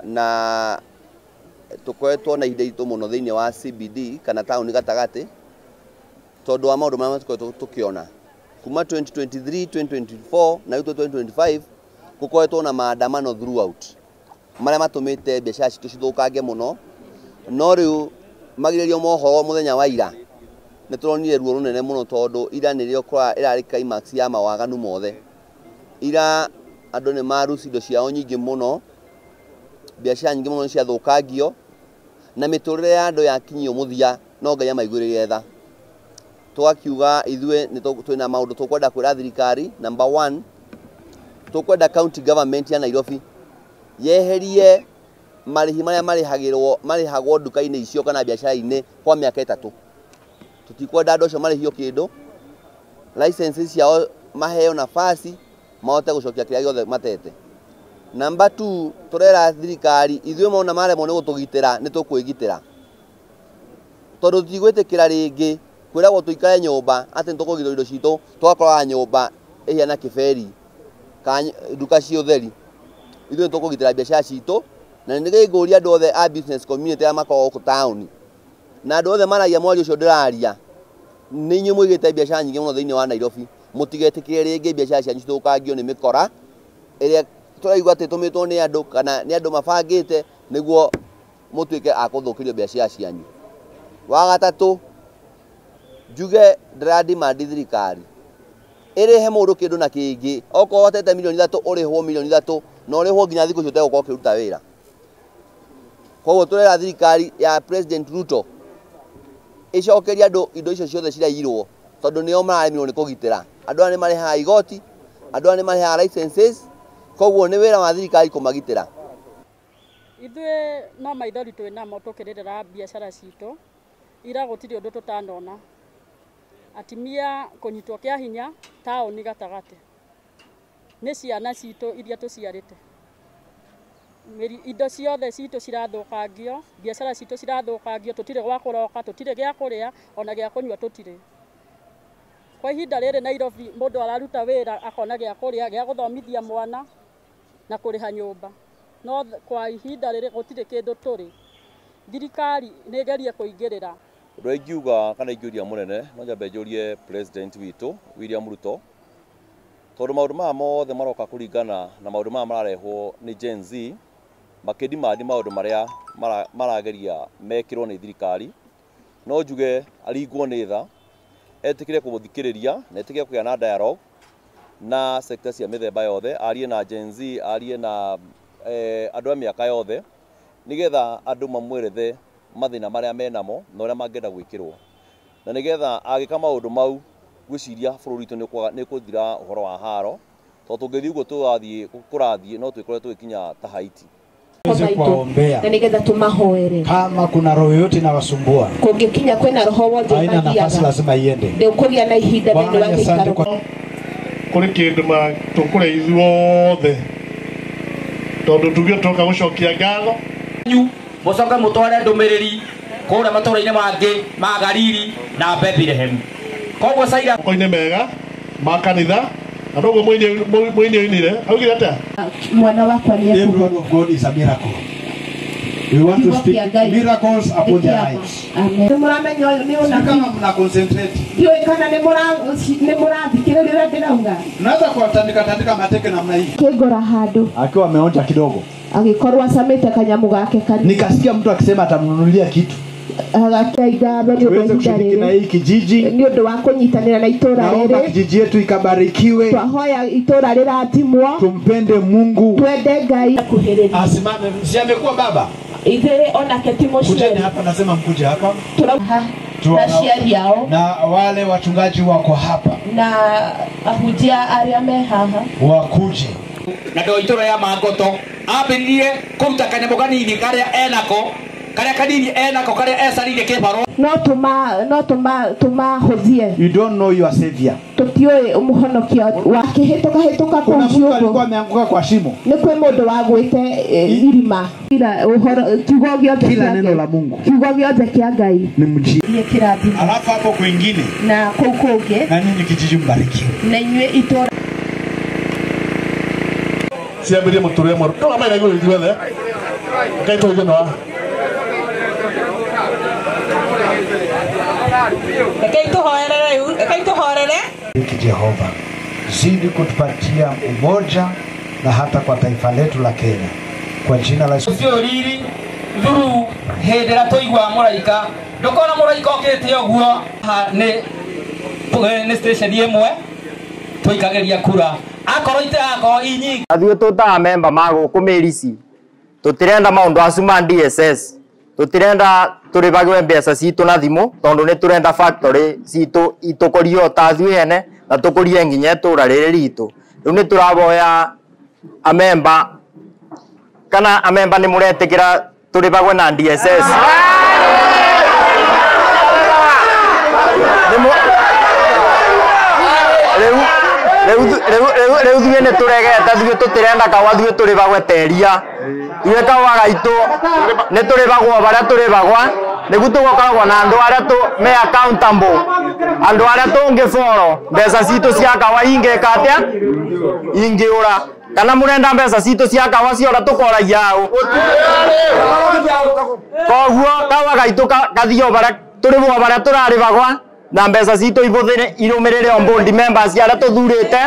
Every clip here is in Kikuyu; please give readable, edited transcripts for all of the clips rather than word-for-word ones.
Na tukoretwo na ihinda iritũ mũno thĩinĩ wa CBD kana taũni gatagatĩ tondũ wa maũndũ marĩa tũkoretwo tũkĩona kuma 2023, 2024 na rĩu 2025 gũkoretwo na maandamano throughout marĩa matũmĩte biacara citũ cithũkange mũno. No rĩu magirĩrio mohoro mũthenya wa ira nĩ tũronire ruo rũnene mũno tondũ ira nĩrĩo ĩrarĩ climax ya mawaganu mothe. Ira andũ nĩ maruci indo ciao nyingĩ mũno, biacara nyingĩ mũno ciathũkangio na mĩtũrĩre ya andũ yakinyio mũthia no Ngai amaiguĩrĩre tha. Tũgakiuga ithuĩ twĩna maũndũ tũkwenda kwĩra thirikari. Number 1, tũkwenda county government ya Nairobi yeherie marĩhi marĩa marĩhagwo nduka-inĩ icio kana biacara-inĩ kwa mĩaka 3. Tũtikwenda andũ acio marĩhio kĩndũ, licenses ciao maheo nafasi mahote gũcokia kĩrĩa gĩothe matete. Number 2, tũrera thirikari ithuĩ mona maremwo nĩ gũtũgitĩra nĩ tũkwĩgitĩra, tondũ tũtigwĩtĩkĩra rĩngĩ kwĩragwo tũikare nyũmba atĩ nĩtũkũgitĩra indo citũ tũgakoraga nyũmba ĩhiana kĩberi kana nduka ciĩ ũtheri. Ithuĩ nĩtũkũgitĩra biacara citũ na nĩngũria andũ othe a business community arĩa makoragwo gũkũ taũni na andũ othe maragia mwario ũcio ndĩraria, nĩ inyuĩ mũigĩte biacara nyingĩ mũno thĩinĩ wa Nairobi. Mũtigetĩkĩre rĩngĩ biacara cianyu cithũkangio nĩ mĩkora ĩrĩa tũraigua atĩ ĩtũmĩtwo nĩ andũ kana nĩ andũ mabangĩte nĩguo mũtuĩke a kũthũkĩrio biacara cianyu. Wa gatatũ, njuge ndĩra demand thirikari ĩrĩhe mũndũ kĩndũ na kĩngĩ. Okorwo watete milioni 3 ũrĩhwo milioni 3 na ũrĩhwo nginya thikũ icio ũtegũkorwo ũkĩruta wĩra. Koguo tũrera thirikari ya President Ruto ĩcokerie andũ indo icio ciothe ciraiyirwo tondũ nĩo mararemirwo nĩ kũgitĩra. Andũ aya nĩ marĩhaga igoti, andũ aya nĩ marĩhaga licenses, koguo nĩ wĩra wa thirikari kũmagitĩra. Ithuĩ no maithori twĩ namo tũkĩrĩrĩra biacara citũ ira gũtirĩ ũndũ tũtanona. Atimia kũnyitwo kĩa hinya taũni gatagatĩ nĩ ciana citũ iria tũciarĩte. Indo ciothe citũ cirathũkangio, biacara citũ cirathũkangio, tũtirĩ gwa kũroka, tũtirĩ gĩa kũrĩa ona gĩa kũnyua tũtirĩ. Kwa ihinda rĩrĩ Nairobi mũndũ araruta wĩra akona gĩa kũrĩa, gĩa gũthomithia mwana na kũrĩha nyũmba, no kwa ihinda rĩrĩ gũtirĩ kĩndũ tũrĩ. Thirikari nĩ ĩgerie kũingĩrĩra. Ũndũ ingiuga kana ingĩũria mũnene no nyambe njũrie president witũ William Ruto, tondũ maũndũ maya mothe maroka kũringana na maũndũ maya mararehwo nĩ Gen Z makĩdimandi maũndũ marĩa marageria mekĩrwo nĩ thirikari. No njuge aringwo nĩ tha, etĩkĩre kũmũthikĩrĩria na etĩkĩre kũgĩa na dialogue na sector cia mĩthemba yothe, arie na Gen Z, arie na andũ a mĩaka yothe, nĩgetha andũ mamwerethe mathĩna marĩa menamo na ũrĩa mangĩenda gwĩkĩrwo, na nĩgetha agĩka maũndũ mau ngwĩciria bũrũri witũ nĩ ũkũthira ũhoro wa haro, tondũ tũngĩthiĩ ũguo tũrathiĩ kũrathiĩ no twĩkore tũgĩkinya ta Haiti. Kuwaombea na nigetha tumahoere. Kama kuna roho yote inawasumbua, kungikinya kwina roho wothe haina nafasi, lazima iende. Ndikugia na ihinda thĩinĩ wa gĩikaro. Kũrĩ kĩndũ ma tũkũrĩa ithuothe tondũ tuge tũka gũcokia ngatho mũcoke mũtware ndũmĩrĩri kũrĩa matũũra-inĩ mangĩ ma Galili na Bethlehem. Koguo Saira moko-inĩ mega ma kanitha na noguo mũini oinire augire atĩa? Mwana wakwa nĩ Every word of God is a miracle. We want to speak miracles upon their lives. Amen. Nĩ mũramenya ũyũ nĩ ũnabii. Kama mna concentrate. Ndiũĩ kana nĩ mũrathikĩrĩria ũrĩa ndĩrauga. Mnaweza kuwatandika tandika mateke namna hii. Kĩngora handũ. Akiwa ameonja kidogo. Agĩkorwo acamĩte kanyamu gake kanini. Nikasikia mtu akisema atamnunulia kitu. Agakia ngatho nĩ ũndũ wa Tuweze ihinda kushiriki na rĩrĩ. hii kijiji. Nĩ ũndũ wa kũnyitanĩra na itũũra Naomba rĩrĩ. kijiji yetu ikabarikiwe. Twahoya itũũra rĩrathimwo. Tumpende Mungu. Twende Ngai. Kuhĩrĩria. Asimame, si amekuwa baba. Ithe onake ti mũciari. Kujeni hapa, nasema mkuje hapa. Na aciari ao. Na wale wachungaji wako hapa. Na ahunjia arĩa me haha. Wakuje. Na ndo itũũra ya Mangoto ambĩrĩrie kũruta kanyamũ kanini karĩa enako, karĩa kanini enako karĩa ecarĩirie kĩbarũa. No tũmahũthie. You don't know your savior. Tũtiũĩ mũhonokia wa kĩhĩtũka hĩtũka kũu Kuna mtu ciũngũ. alikuwa ameanguka kwa shimo. Nĩ kwĩ mũndũ wagwĩte irima. Kila ũhoro, kiugo gĩothe Kila kĩa neno Ngai. la Mungu. Kiugo gĩothe kĩa Ngai. Ni mji. Nĩ kĩrathimo. Alafu hapo kwingine. Na kũu kũngĩ. Na nyinyi kijiji mbarikiwe. Na inyuĩ itũũra. Ciambĩrĩrie mũtũrĩre mwerũ. Ndũra maina igũrũ ithuothe. Rekei tũigue nĩ wa. Rekei tũhoere rĩu, rekei tũhorere. Jehova, zidi kutupatia umoja na hata kwa taifa letu la Kenya, kwa jina la Yesu. Ucio riri thuru hĩndĩ ĩrĩa tũigua mũraika ndũkona mũraika okĩte ũguo nĩ station ĩmwe tũikagĩria kura akorwo itirakorwo inyingi. Ithuĩ tũtaga memba ma gũkũ Mĩrici tũtirenda maũndũ acu ma DSS, tũtirenda tũrĩbagwe mbeca citũ na thimũ tondũ nĩ tũrenda factory citũ itũkũrie o ta ithuĩ ene na tũkũrie nginya itũra rĩrĩ ritũ. Rĩu nĩ tũraboya amemba kana amemba nĩ mũretĩkĩra tũrĩbagwe na DSS. Rĩu ithuĩ nĩ tũregete, ithuĩ tũtirenda kawa, ithuĩ tũrĩbagwe teria. Ithuĩ kawa gaitũ nĩ tũrĩbagwo barĩa tũrĩbagwa nĩguo tũgakoragwo na andũ arĩa me accountable, andũ arĩa tũngĩboro mbeca citũ cia kawa ingĩka atĩa, ingĩũra. Kana mũrenda mbeca citũ cia kawa ciora tũkoragia ũ? Koguo kawa gaitũ gathio barĩa tũrĩbwo barĩa tũrarĩbagwa na mbeca citũ ibũthĩre irũmĩrĩre on board members arĩa tũthurĩte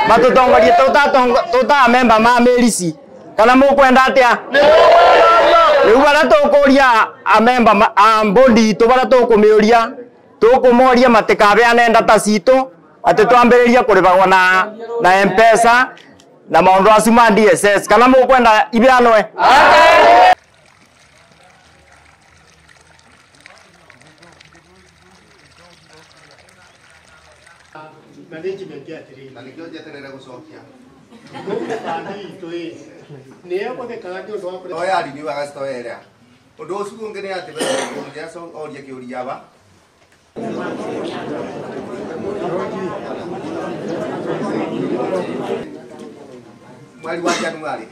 matũtongorie tũtaa member ma Mĩrici. Kana mũkwenda atĩa? Rĩu barĩa tũkũria a member a board itũ barĩa tũkũmĩũria tũkũmoria matikabeane data citũ atĩ twambĩrĩrie kũrĩbagwo na M-Pesa na maũndũ acu ma DSS. Kana mũkwenda ibeanwe? Management ya atĩrĩrĩ na nĩkĩo njeterere gũcokia itũ ĩ nĩ ĩhũthĩkaga nĩ ũndũ wa kũrĩa toyari nĩ agacitoera ũndũ ũcio ũngĩ nĩ atĩ mũndũ orie kĩũria aba mweri wa Januari.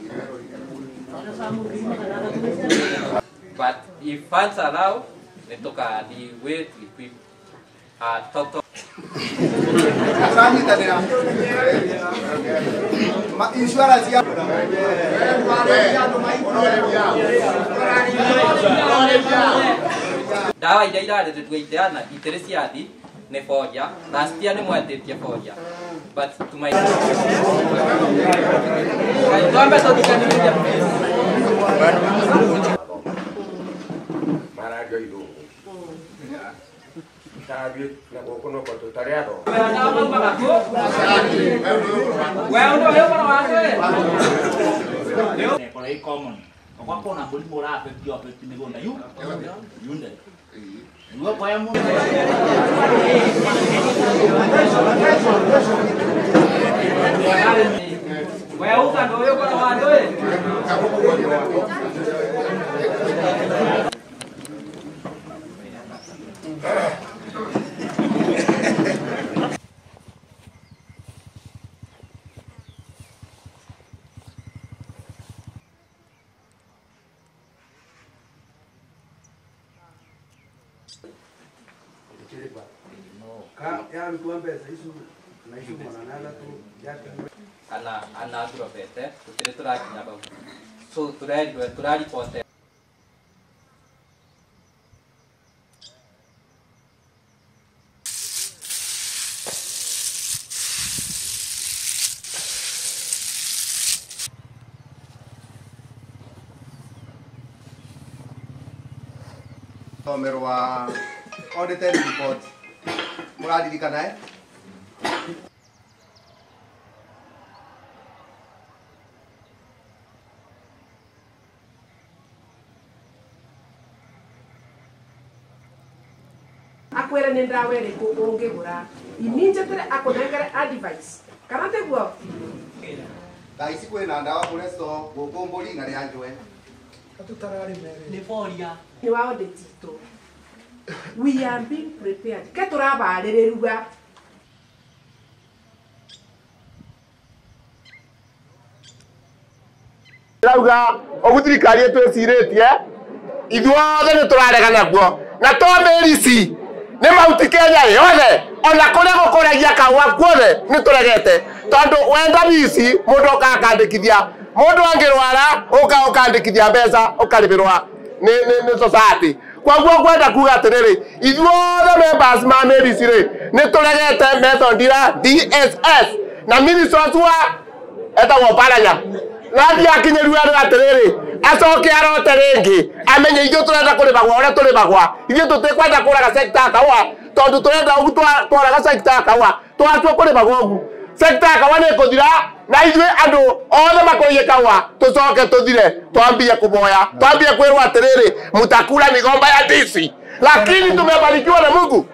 But if funds allow, nĩtũka the way to equip a total. Insurance ya ndawa iria irarĩrĩrio iteana itĩrĩ ciathi nĩ boria. Last year nĩ mwetĩtie boria but to my twambe tũthikanĩrĩrie please. Marario ithũngũ tathiĩ na gũkũ no tũtarĩ athomu. Kana ana turobete tutire turakinya bau so turerirwe turaripote thomerwa audited report mũraririkana eh? Akwere nĩ ndawa ĩrĩkũ ũngĩgũra immediately akũnengere advice kana tiguo? Thaa ici kwĩna ndawa kũrĩa store gũkũ mbũri na rĩa njwe nĩ boria nĩ wa audit itũ. We are being prepared ke tũrabarĩrĩrua. Ndĩrauga ũguo thirikari ĩtwĩcirĩtie ithuothe nĩ tũrarega naguo na to Mĩrici nĩ Mount Kenya yothe ona kũrĩa gũkũragia kahũa guothe nĩ tũregete tondũ wenda bici mũndũ okaga akandĩkithia Mundu angirwara uka ukandikithia mbeca ukaribirwa ni society. Kwaguo kwenda kuga atiriri ithuothe members ma Mary's ri ni turegete method ya DSS na minister wa etagwo Paranya nathi akinyĩrue atiriri acoke arote ringi amenye ithuĩ turenda kũrĩbagwa ũrĩa tũrĩbagwa ithuĩ tũtikwenda kũraga sector ya kahũa tondũ turenda ũguo twaraga sector ya kahũa twatua kũrĩbagwa ũguo sector ya kahũa nĩ ĩkũthira na ithuĩ andũ othe makũrĩie kahũa tũcoke tũthire twambie kũboya twambie kwĩrwo atĩrĩrĩ mtakula migomba ya ndizi, lakini tumebarikiwa na Mungu.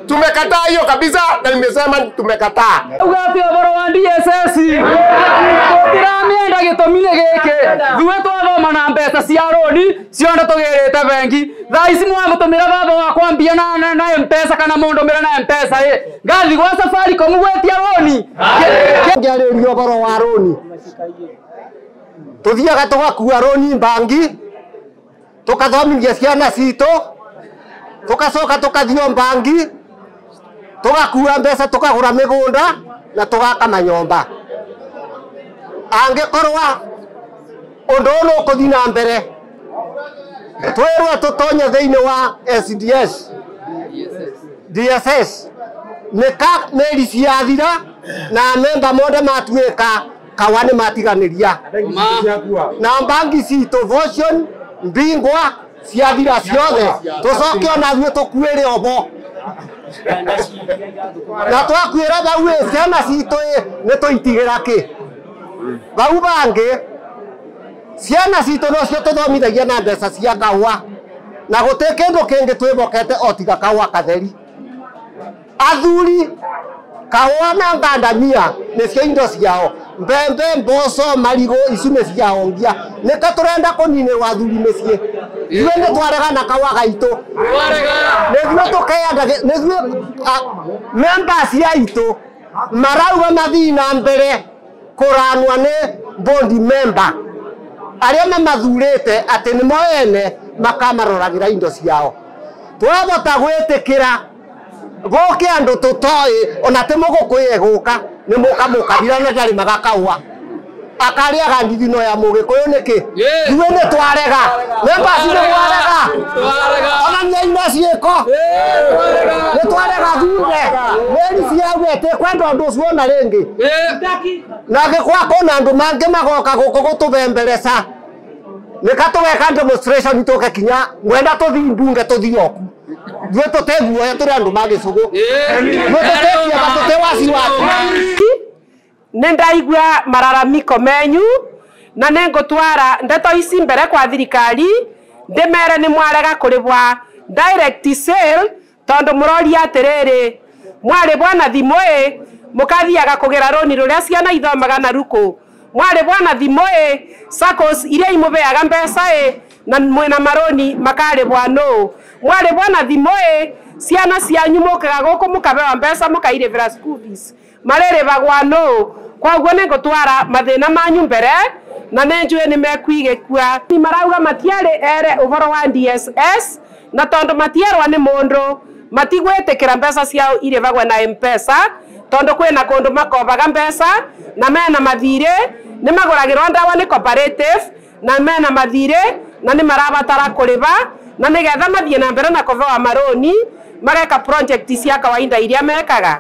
Tumekataa hiyo kabisa na nimesema tumekataa. Ugati ũhoro wa DSS tũtiramienda gĩtũmi-inĩ gĩkĩ ithuĩ twathoma na mbeca cia rũni cionde tũgĩrĩte bengi thaa ici mwamũtũmĩra baba wakwa mbia na M-Pesa kana mũndũmĩre na M-Pesa ĩ ngathi gwa Safaricom gwĩtia rũni ngĩarĩria ũhoro wa rũni tũthiaga tũgakua rũni bangi tũkathomithia ciana citũ tukacoka tukathio bangi tugakua mbeca tukagura migunda na tugaka manyomba angikorwa undu uyu nukuthi na mbere twirwo tutonye thiini wa SDS DSS nika meri ciathira na memba mothe matuika kawa ni matiganiria na bangi citu Fortune Mbingwa ciathira ciothe tucoke ona ithuĩ tũkuĩre obo na twakuĩra bau ĩ ciana citũ ĩ nĩ tũitigĩra kĩ bau bangĩ ciana citũ nocio tũthomithagia na mbeca cia kahũa na gũtĩ kĩndũ kĩngĩ twĩhokete o tiga kahũa katheri athuri kahũa na ngandamia nĩcio indo ciao mbembe mboco marigũ ici nĩ ciao ngia nĩka tũrenda kũninĩrwo athuri mĩciĩ ithuĩ nĩ twaregana kahũa gaitũ nĩthuĩ tũkeenda nĩthuĩ members aitũ marauga mathiĩ na mbere kũranwa nĩ board member arĩa mamathurĩte atĩ nĩmo ene makamaroragĩra indo ciao twahota gwĩtĩkĩra gũke andũ tũtoĩ ona ti mũgũkũyũ egũka nĩ mũkamũkabira na ndarĩmaga kahũa akarĩaga ndithino ya mũgĩkũyũ nĩkĩ ithuĩ nĩ twarega members nĩ mwarega ona nĩaina ciĩko nĩ twarega thuthe meri ciauga ĩtĩkwenda ũndũ ũcio ona rĩngĩ na gĩkwa kwĩna andũ mangĩ magoka gũkũ gũtũbembereca nĩka tũgeka demonstration tũke kinya mwenda tũthiĩ mbunge tũthiĩ oku ithuĩ tũteguoya tũrĩ andũ ma gĩcũgũ ithuĩ tũtekuoga tũtĩ wasiwasi nĩ ndaigua mararamiko menyu na nĩ ngũtwara ndeto ici mbere kwa thirikari ndĩmere nĩ mwarega kũrĩbwa direct sale tondũ mũroria atĩrĩrĩ mwarĩbwa na thimũ ĩ mũkathiaga kũgĩra rũni rũrĩa ciana ithomaga na rukũ mwarĩbwa na thimũ ĩ SACCOs iria imũbeaga mbeca ĩ na mwĩna marũni makarĩbwa nũ mwarĩbwa na thimũ ĩ ciana cianyu mũkaga gũkũ mũkabewa mbeca mũkairĩbĩra school fees marĩrĩbagwa nũ koguo nĩ ngũtwara mathĩna manyu mbere na nĩ njũĩ nĩ mekuigĩkua marauga matiarĩ ere ũhoro wa DSS na tondũ matierwa nĩ mũndũ matigwĩtĩkĩra mbeca ciao irĩbagwe na M-Pesa tondũ kwĩna kũndũ makobaga mbeca na mena mathirĩ nĩ magũragĩrwo ndawa nĩ cooperative na mena mathirĩ na nĩ marabatara kũrĩba na nĩgetha mathiĩ na mbere na kũbewa marũni mareka project cia kawaida iria mekaga.